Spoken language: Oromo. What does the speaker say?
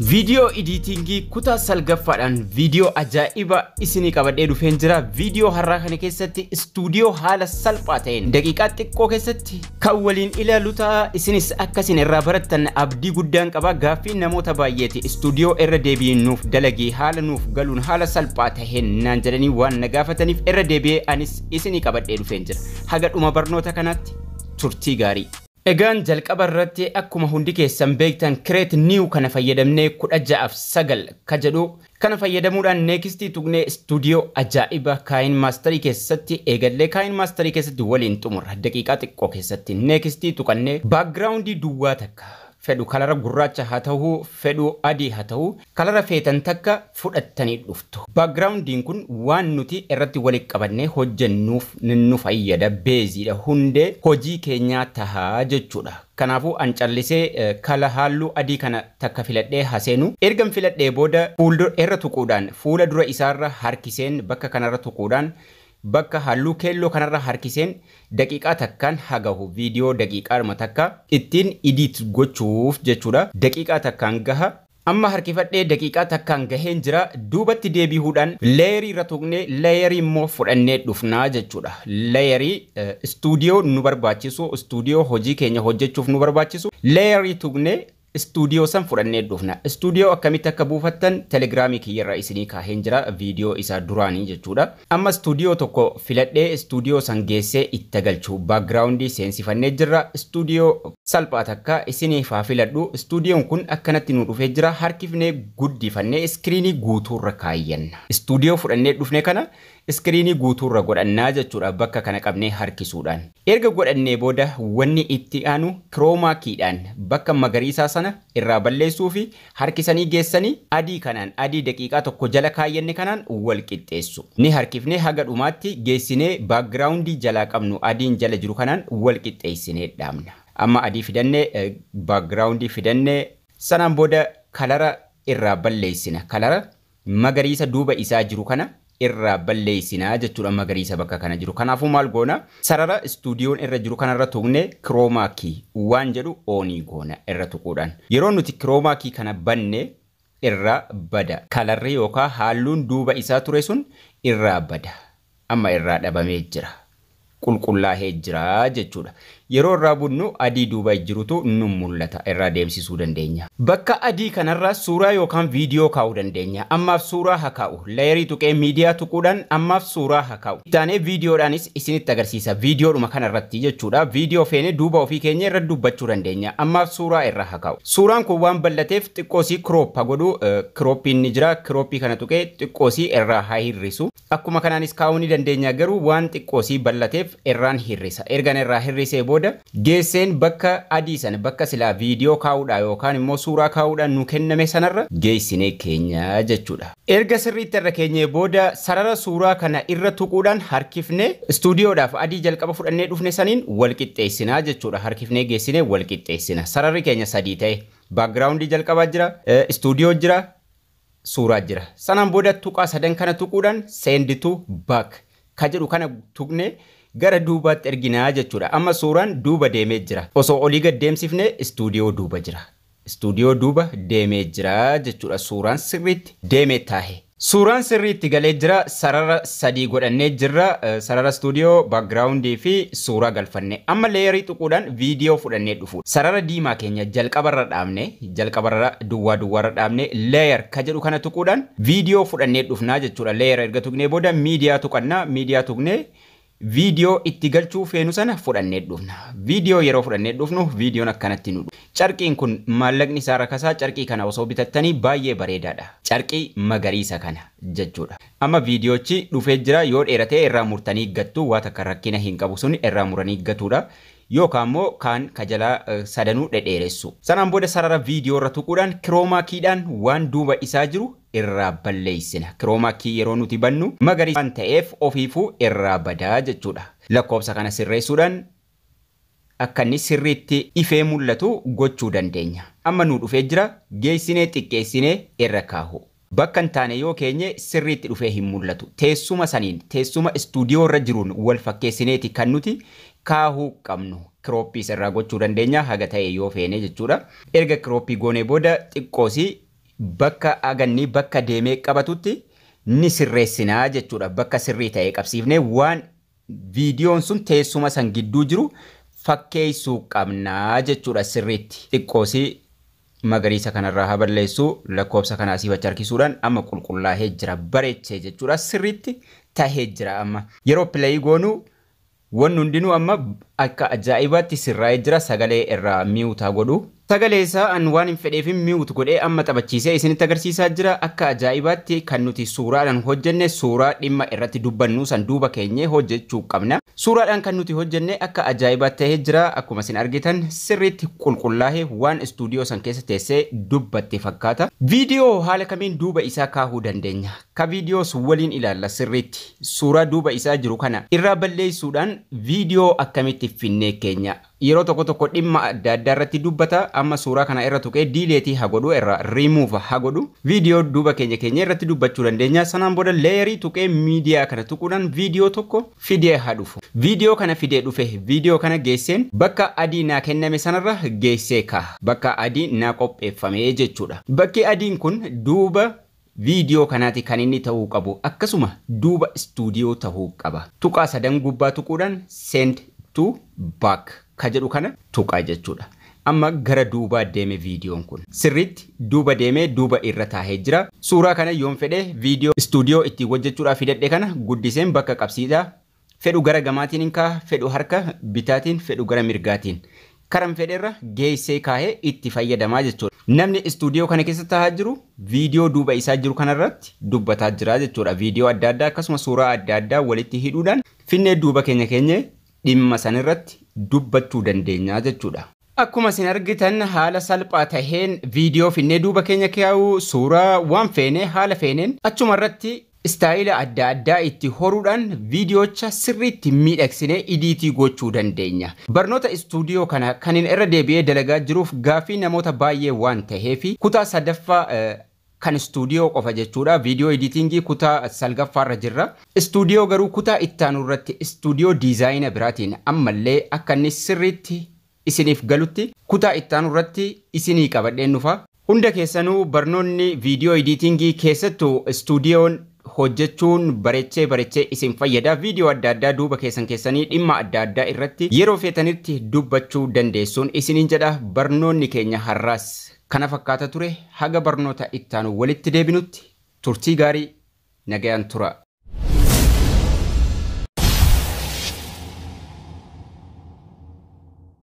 Viidiyoo editingii kutaa salgaffaadhaan viidiyoo ajaa'ibaa isinii qabadhee dhufeen jira. Viidiyoo har'aa kana keessatti istuudiyoo haala salphaa ta'een daqiiqaa xiqqoo keessatti kan waliin ilaalu ta'a. Isinis akkasin irraa barattan abdii guddaan qaba. Gaaffii namoota baay'eeti. Istuudiyoo irra deebiin nuuf dalagii haala nuuf galuun haala salphaa ta'een naan jedhanii waan na gaafataniif irra deebi'ee anis isinii qabadhee dhufeen jira. Haga dhuma barnoota kanaatti turtii gaarii. Egaan jalqaba irratti akkuma hundi keessan beektan create new kana fayyadamnee 16:9 ka jedhu kana fayyadamuudhaan nextii tuqnee istuudiyoo ajaa'iba KineMasterii keessatti eegallee KineMasterii keessatti waliin xumurra. Daqiiqaa xiqqoo keessatti nextii tuqannee backgroundii duwwaa takka fedhu, colora gurraacha haa ta'uu, fedhu adii haa ta'uu, colora feetan takka fudhattanii dhuftu. Backgroundiin kun waan nuti irratti walitti qabannee hojjennuuf nu fayyada, baseiidha, hundee hojii keenyaa tahaa jechuudha. Kanaafuu an callisee kala halluu adii kana takka filadhee haseenu. Ergan filadhee booda fuuldura irra tuquudhaan fuula dura isaarra harkiseen, bakka kanarra tuquudhaan bakka halluu keelloo kanarra harkiseen daqiiqaa takkaan hagahu, viidiyoo daqiiqaadhuma takka ittiin edit gochuuf jechuudha. Daqiiqaa takkaan gaha. Amma harkifadhee daqiiqaa takkaan gaheen jira. Duubatti deebi'uudhaan layerii irra tuqnee layerii immoo fudhannee dhufnaa jechuudha. Layerii istuudiyoo nu barbaachisu, istuudiyoo hojii keenya hojjechuuf nu barbaachisu, layerii tuqnee istuudiyoo san fudhannee dhufna. Istuudiyoo akkamitti akka buufattan Telegramii kiyyarra isinii kaaheen jira, viidiyoo isaa duraanii jechuudha. Amma istuudiyoo tokko filadhee istuudiyoo san geessee itti galchu, backgroundii seensifannee jirra. Istuudiyoo salphaa takka isiniif haa filadhu. Istuudiyoon kun akkanatti nu dhufee jira. Harkifnee guddifannee screenii guutuurra kaayyanna. Istuudiyoo fudhannee dhufne kana screenii guutuurra godhannaa jechuudha, bakka kana qabnee harkisuudhaan. Erga godhannee booda wanni itti aanu chroma keydhaan bakka magariisaa sana irraa balleessuu fi harkisanii geessanii adii kanaan, adii daqiiqaa tokko jala kaayyanne kanaan wal qixxeessu. Ni harkifnee haga dhumaatti geessinee backgroundii jalaa qabnu adiin jala jiru kanaan wal qixxeessinee dhaabna. Amma adii fidannee, backgroundii fidannee, sanaan booda colora irraa balleessina. Colora magariisa duuba isaa jiru kana irraa balleessinaa jechuudha, magariisa bakka kana jiru. Kanaafuu maal goona? Sarara istuudiyoon irra jiru kanarra tuqnee chroma key waan jedhu onii goona irra tuquudhaan. Yeroo nuti chroma key kana banne irraa bada. Colorri yookaan halluun duuba isaa ture sun irraa bada. Amma irraa dhabamee jira. Qulqullaa'ee jira jechuudha. Yeroo irraa bunnu adii duuba jirutu nu mul'ata, irraa deemsisuu dandeenya. Bakka adii kanarra suuraa yookaan viidiyoo kaa'uu dandeenya. Ammaaf suuraa haa kaa'u. Layerii tuqee miidiyaa tuquudhaan ammaaf suuraa haa kaa'u. Ittaanee viidiyoodhaanis isinitti agarsiisa. Viidiyoodhuma kanarratti jechuudha. Viidiyoo feene duuba ofii keenya irra dubbachuu dandeenya. Ammaaf suuraa irra haa kaa'u. Suuraan kun waan bal'ateef xiqqoosii crop godhu. Cropiin ni jira. Cropii kana tuqee xiqqoosii irraa haa hir'isu. Akkuma kanaanis kaa'uu ni dandeenya, garuu waan xiqqoosii bal'ateef irraan hir'isa. Ergan irraa hir'isee booda geesseen bakka adii sana, bakka silaa viidiyoo kaa'uudha yookaan immoo suuraa kaa'uudhaan nu kenname sanarra geessinee keenya jechuudha. Erga sirriitti irra keenyee booda sarara suuraa kana irra tuquudhaan harkifnee istuudiyoodhaaf adii jalqaba fudhannee dhufne saniin wal qixxeessinaa jechuudha. Harkifnee geessinee wal qixxeessina. Sararri keenya sadii ta'e, backgroundii jalqabaa jira, istuudiyoo jira, suuraa jira. Sanaan booda tuqaa sadan kana tuquudhaan send to back ka jedhu kana tuqnee gara duubaatti erginaa jechuudha. Amma suuraan duuba deemee jira. Osoo olii gad deemsifnee istuudiyoo duuba jira. Istuudiyoo duuba deemee jira jechuudha. Suuraan sirriitti deemee taa'e. Suuraan sirriitti galee jira. Sarara sadii godhannee jirra. Sarara istuudiyoo, backgroundii fi suuraa galfanne. Amma layerii tuquudhaan viidiyoo fudhannee dhufu. Sarara diimaa keenya jalqabarra dhaabne, jalqabarra duwwaa duwwaarra dhaabne, layer ka jedhu kana tuquudhaan viidiyoo fudhannee dhufnaa jechuudha. Layer erga tuqnee booda miidiyaa tuqannaa, miidiyaa tuqnee viidiyoo itti galchuu feenu sana fudhannee dhufna. Viidiyoo yeroo fudhannee dhufnu viidiyoon akkanatti nu dhufu. Carqiin kun maallaqni isaa rakasaa, carqii kana osoo bitattanii baay'ee bareedaadha. Carqii magariisa kana jechuudha. Amma viidiyoochi dhufee jira. Yoo dheeratee irraa murtanii gattu, waa takka rakkina hin qabu, sun irraa muranii gatuudha. Yookaan immoo kaan kajalaa sadanuu dhedheeressu. Sanaan booda sarara viidiyoo irra tuquudhaan chroma keydhaan waan duuba isaa jiru irraa balleessina. Chroma key yeroo nuti bannu magariisa waan ta'eef ofiifuu irraa badaa jechuudha. Lakkoofsa kana sirreessuudhaan akka inni sirriitti ifee mul'atu gochuu dandeenya. Amma nu dhufee jira, geessinee xiqqeessinee irra kaahu. Bakka hin taane yoo keenye sirriitti dhufee hin mul'atu. Teessuma saniin, teessuma istuudiyoo irra jiruun wal fakkeessineeti kan nuti kaahuu qabnu. Cropiis irraa gochuu dandeenya haga ta'e yoo feene jechuudha. Erga cropii goonee booda xiqqoosii bakka aganni bakka deemee qabatutti ni sirreessinaa jechuudha. Bakka sirrii ta'e qabsiifnee waan viidiyoon sun teessuma san gidduu jiru fakkeessuu qabnaa jechuudha sirriitti. Xiqqoosii magariisa kanarraa haa balleessu, lakkoofsa kanaa asii achi harkisuudhaan amma qulqullaa'ee jira, bareechee jechuudha, sirriitti tahee jira amma. Yeroo play goonu wanni hundinuu amma akka ajaa'ibaatti sirraa'ee jira. Sagalee irraa mute godhu. Sagalee isaa an waan hin fedheef mute godhee amma taphachiisee isinitti agarsiisaa jira. Akka ajaa'ibaatti kan nuti suuraadhaan hojjenne, suuraa dhimma irratti dubbannu san duuba keenyee hojjechuu qabna. Suuraadhaan kan nuti hojjenne akka ajaa'ibaatti ta'ee jira. Akkuma isin argitan sirriitti qulqullaa'ee waan istuudiyoo san keessa teessee dubbatte fakkaata. Viidiyoo haala kamiin duuba isaa kaahuu dandeenya? Ka viidiyoos waliin ilaalla sirriitti. Suuraa duuba isaa jiru kana irraa balleessuudhaan viidiyoo akkamitti finnee keenya? Yeroo tokko tokko dhimma adda addaa irratti dubbata. Amma suuraa kana irra tuqee delete haa godhu, irra rimuuf haa godhu. Viidiyoo duuba keenya keenya irratti dubbachuu dandeenya. Sanaan booda layer tuqee miidiyaa kana tuquudhaan viidiyoo tokko fidee haa dhufu. Viidiyoo kana fidee dhufe, viidiyoo kana geesseen bakka adii naa kenname sanarra geessee kaa'a. Bakka adii naa qopheeffame jechuudha. Bakki adiin kun duuba viidiyoo kanaati kan inni ta'uu qabu, akkasuma duuba istuudiyoo ta'uu qaba. Tuqaa sadan gubbaa tuquudhaan "send to back" ka jedhu kana tuqaa jechuudha. Amma gara duubaa deeme viidiyoon kun. Sirriitti duuba deemee duuba irra taa'ee jira. Suuraa kana yoon fedhe, viidiyoo istuudiyoo ittiin hojjechuudhaaf fidadhe kana guddiseen bakka qabsiisaa. Fedhu gara gamaatiin hin kaa'a, fedhu harka bitaatiin, fedhu gara mirgaatiin. Karan fedherra geessee kaahee itti fayyadamaa jechuudha. Namni istuudiyoo kana keessa taa'aa jiru viidiyoo duuba isaa jiru kanarratti dubbataa jira jechuudha. Viidiyoo adda addaa akkasuma suuraa adda addaa walitti hidhuudhaan finnee duuba keenya keenyee dhimma sanirratti dubbachuu dandeenya jechuudha. Akkuma isin argitan haala salphaa taheen viidiyoo finnee duuba keenya kaa'uu, suuraa waan feene haala feeneen achuma irratti style adda addaa itti horuudhaan viidiyoocha sirriitti miidhagsinee edit gochuu dandeenya. Barnoota istuudiyoo kana kan inni irra deebi'ee dalagaa jiruuf gaaffii namoota baay'ee waan ta'eef, kutaa sadaffaa kan istuudiyoo qofa jechuudha. Viidiyoo editing kutaa salgaffaarra jirra. Istuudiyoo garuu kutaa ittaanu irratti istuudiyoo design biraatiin ammallee akka inni sirriitti isiniif galutti kutaa ittaanu irratti isinii qabadheen dhufa. Hunda keessanuu barnoonni viidiyoo editing keessattuu istuudiyoon hojjechuun bareechee bareechee isin fayyada. Viidiyoo adda addaa duuba keessan keessanii dhimma adda addaa irratti yeroo feetanitti dubbachuu dandeessuun isiniin jedha. Barnoonni keenya har'aas kana fakkaata ture. Haga barnoota ittaanu walitti deebinutti turtii gaarii, nagayaan tura.